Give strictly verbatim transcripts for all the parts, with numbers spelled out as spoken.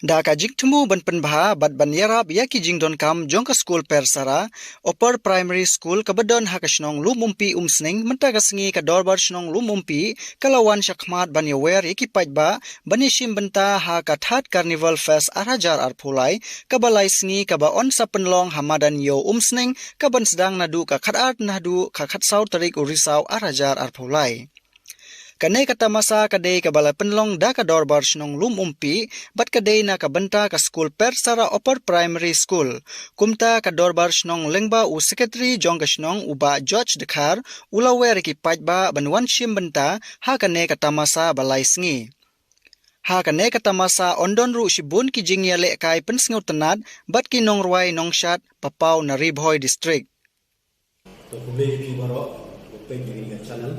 Da ka jingthmu ban pynbha bad ban ïarap ïa ki jingdonkam jong ka skul Persara Upper Primary School kaba don ha ka shnong Lumumpi Umsning, mynta ka sngi ka Dorbar Shnong Lumumpi ka la wan shakhmat ban ïawer ïa ki paidbah ban ïashim bynta ha ka Third Carnival Fest ar hajar arphew lai, kaba lai sngi kaba yn sa pynlong ha Madan Ïew Umsning, kaban sdang naduh ka khatar naduh ka khatsaw tarik u Risaw ar hajar arphew lai. Kane ka tamasa ka dei kaba la pynlong da ka Dorbar Shnong Lumumpi bad ka dei na ka bynta ka skul Persara Upper Primary School. Kumta ka Dorbar Shnong lyngba u Secretary jong ka shnong u Bah George Dkhar u la wer ïa ki paidbah ban wan shim bynta ha kane ka tamasa ba lai sngi. Ha kane ka tamasa yn don ruh shibun ki jingïalehkai pynsngewtynnad bad ki nongrwai nongshad papaw na Ri Bhoi District. To khublei ïa phi baroh ba peit ïa kane ka channel.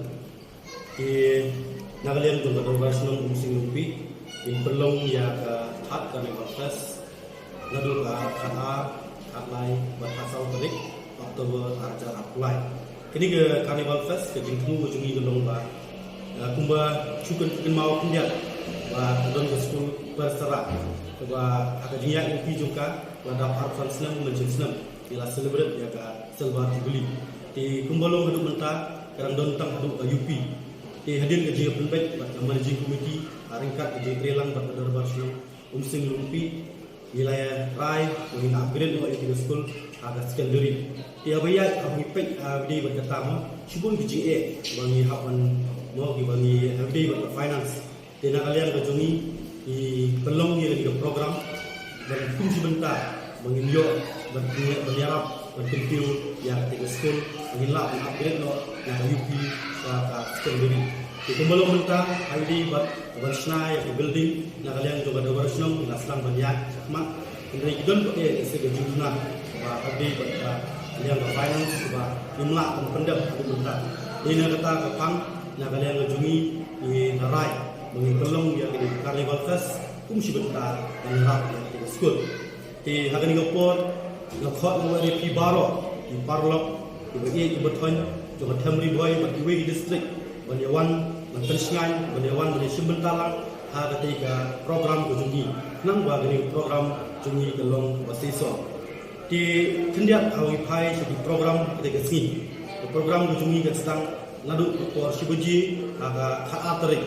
Te na ka liang jong ka Dorbar Shnong Umsning Lumumpi, ngin pynlong ïa ka Third Carnival Fest naduh ka khatar, khatlai bad khatsaw tarik October ar hajar arphew lai. Kane ka Carnival Fest ka jingthmu ka jong ngi ka long ba, eh, kumba shu kynmaw khyndiat ba ka don ka skul Persara, kaba ha ka jingïaid lynti jong ka la dap arphew san snem mynshem snem ngi la celebrate ïa ka Silver Jubilee. Te kumba long haduh mynta ka dang don tang haduh ka U P. Te hadien ka jingïapynbeit bad ka Managing Committee ha ryngkat ka jingtreilang bad ka Dorbar Shnong Umsning Lumumpi, ngi la rai ba ngin upgrade noh ïa ka skul ha ka secondary. Te haba ïaid, haba ngi peit ha kaba ïadei bad kata mo, shibun ki jingeh ba ngi hap ban mo, kiba ngi, ha kaba ïadei bad ka finance. Te na ka liang ka jong ngi, ngi pynlong ïa kane ka program ban kum shi bynta ba ngin ïoh ban, ban ïarap ban kyntiew ïa kata ka skul ba ngin lah ban upgrade noh na ka U P sha ka secondary. Te kumba long mynta, ha kaba ïadei bad ban shna ïa ka building, na ka liang jong ka Dorbar Shnong ngi la sdang ban ïaid shakhmat. Hynrei ki don pat eh ka jingduna ba ha kaba ïadei bad ka liang ka finance ba ngim lah ban pyndep haduh mynta. Dei na kata ka pang, na ka liang ka jong ngi, ngi la rai ba ngin pynlong ïa kane ka Carnival Fest kum shi bynta ban ïarap ïa kane ka skul. Te ha kane ka por nga khot nga wan ïa phi baroh, ki paralok, kiba ïeit kiba thoiñ jong ka Them Ri Bhoi bad kiwei ki district ban ïa wan ban pynshngaiñ, ban ïa wan ban ïashim bynta lang ha kata ka program ka jong ngi, khnang ba kane ka program jong ngi ka long kaba seisoh. Te khyndiat ha kaba ngi phai sha ki program kata ka sngi. Ka program ka jong ngi ka sdang naduh ka por shi baje ha ka khatar tarik.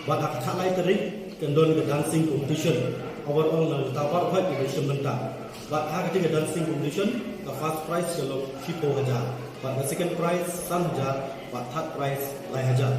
Bad ha ka khatlai tarik kan don ka dancing competition. Overall nangta baroh ki ba shim bynta. Bad ha kata ka dancing competition ka first prize ka long shiphew hajar. Bad ka second prize san hajar. Bad third prize lai hajar.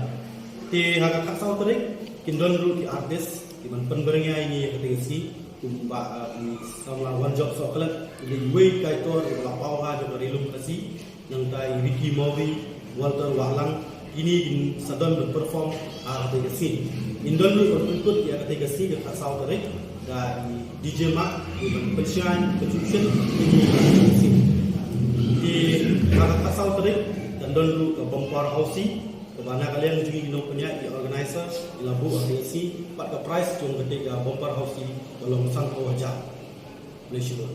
Te ha ka khatsaw tarik kin don ruh ki artist kiban pynbyrngia ïa ngi ha kata ka sngi. Kumba, ah, i samla Wanjop Soklet, i dei iwei i kaitor iba la paw ha jong ka Ri Lum Khasi, nangta i Ricky Mawrie, Walter Wahlang, kine kin sa don ban perform ha kata ka sngi. Ngin don ruh ban pynkut ïa kata ka sngi ka khatsaw tarik da i D J Mark, iban pynshai ka jingpynshitom ïa kata ka sngi. Te ha ka khatsaw tarik kan don ruh ka bumper housie, kaba na ka liang jong ngi ki nongpynïaid, ki organizer, ki la buh ha kata ka sngi, bad ka prize jong kata ka bumper housie ka long sanphew hajar. Khublei shibun.